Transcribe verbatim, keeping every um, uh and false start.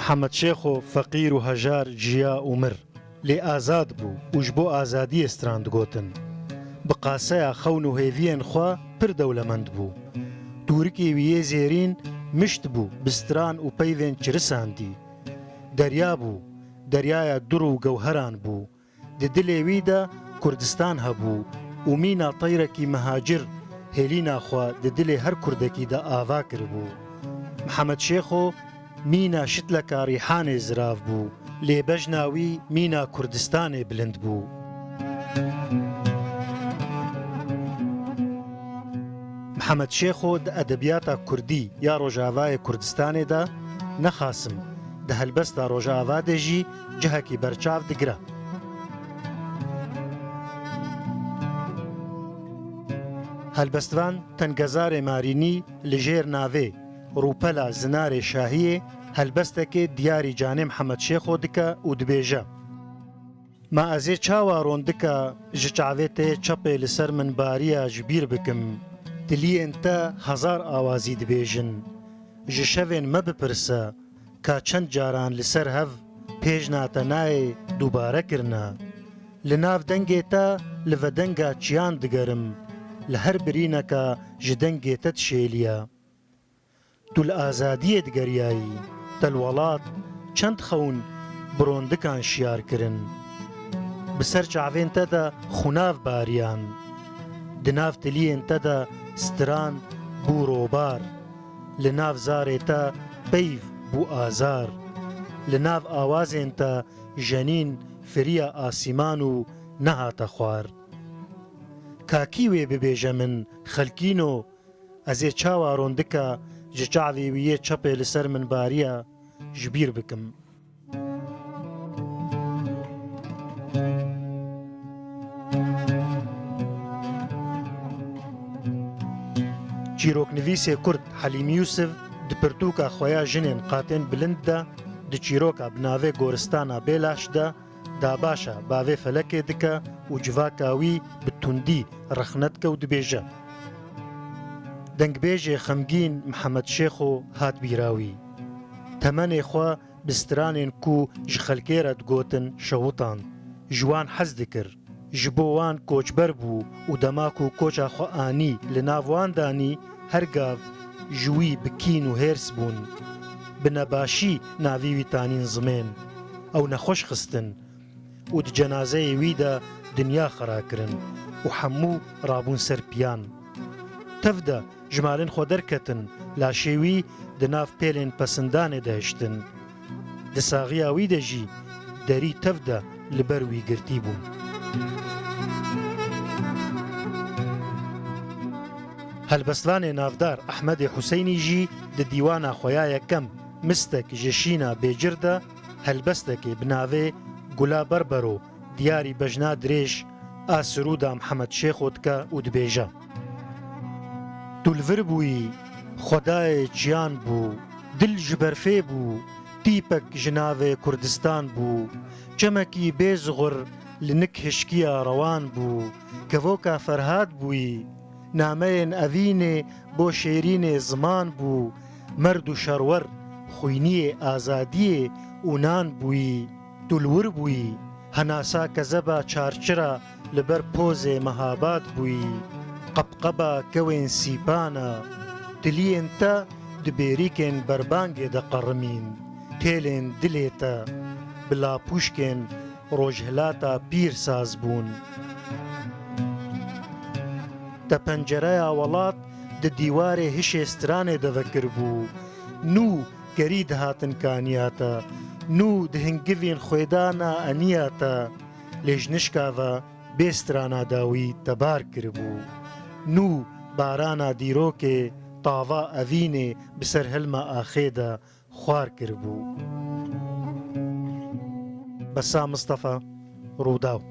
Mihemed Şêxo feqîr û hejar jiya û mir. Lê azad bû û ji bo azadiyê stran digotin. Bi qaseya xewn û hêviyên xwe pir dewlemend bû. Tûrikê wî yê zêrîn mişt bû bi stran û peyvên çirisandî. Derya bû, deryaya dur û gewheran bû. Di dilê wî de Kurdistan hebû û mîna teyrekî mihacir hêlîna xwe di dilê her Kurdekî de ava kiribû. Mihemed Şêxo mîna şitleka Rîhanê zirav bû, lê bejna wî mîna Kurdistanê bilind bû. Mihemed Şêxo di edebiyata kurdî ya Rojavayê Kurdistanê de ne xasim, di helbesta Rojava de jî cihekî berçav digire. Helbestvan Tengezarê Marînî li jêr navê Rûpela Zinarê Şahiyê helbestekê diyarî canê Mihemed Şêxo dike û dibêje: Ma ez ê çawa rondika ji çavê te yê çepê li ser min bariya ji bîr bikim? Tiliyên te hezar awazî dibêjin. Ji şevên me bipirse, ka çend caran li ser hev pêjna te nayê dubare kirine. Li nav dengê te li vedenga çiyan digerim, li her birîneka ji dengê te dişêliye. Tu li azadiyê digeriyayî, te li welat çend xewn bi rondikan şiyar kirin. Bi ser çavên te de xunav bariyan. Di nav tiliyên te de stiran bû robar. Li nav zarê te peyv bû azar. Li nav awazên te jenîn firiya asîman û nehate xwar. Ka kî wê bibêje min, xelkîno, ez ê çawa rondika ji çavê wî yê çepê li ser min bariya ji bîr bikim? Çîroknivîsê Kurd Helîm Yûsif di pirtûka xwe ya Jinên Qatên Bilind de, di çîroka bi navê Goristana Bêlaş de, dabaşa bavê felekê dike û civaka wî bi tundî rexne dike û dibêje: Dengbêjê xemgîn Mihemed Şêxo hat bîra wî. Temenê xwe bi stranên ku ji xelkê re digotin şewitan. Ji wan hez dikir. Ji bo wan koçber bû û dema ku koça xwe anî li nav wan danî, her gav ji wî bi kîn û hêrs bûn. Bi nebaşî navî wî tanîn zimên. Ew nexweş xistin û di cenazeyê wî de dinya xera kirin û hemû rabûn ser piyan. Tev de ji malên xwe derketin, laşê wî di nav pêlên pesindanê de hiştin. Di saxiya wî de jî derî tev de li ber wî girtî bûn. Helbestvanê navdar Ehmedê Huseynî jî di dîwana xwe ya yekem Mistek ji Şîna Bêcir de helbestekê bi navê Gula Berbero diyarî bejna dirêj a sirûda Mihemed Şêxo dike û dibêje: Tu li vir bûyî, xwedayê çiyan bû, dil ji berfê bû, tîpek ji navê Kurdistan bû, çemekî bê zixur li nik hişkiya rewan bû, kevoka Ferhad bûyî, nameyên evînê bo şêrînê ziman bû, merd û şerwer xwîniyê azadiyê û nan bûyî. Tu li wir bûyî, henasa kezeba çarçira li ber pozê mehabad bûyî, qebqeba kewên sîpana, tiliyên te di bêrîkên berbangê de qerimîn, têlên dilê te bi lapûşkên rojhilata pîr saz bûn. Te pencereya welat di dîwarê hişê stranê de vekiribû. Nû kerî dihatin kaniya te, nû di hingivîn xwêdana eniya te, lê ji nişka ve bê strana dawî te bar kiribû. Nû barana dîrokê, tava evînê bi ser hilma axê de xwar kiribû. Besa Mistefa, Rûdaw.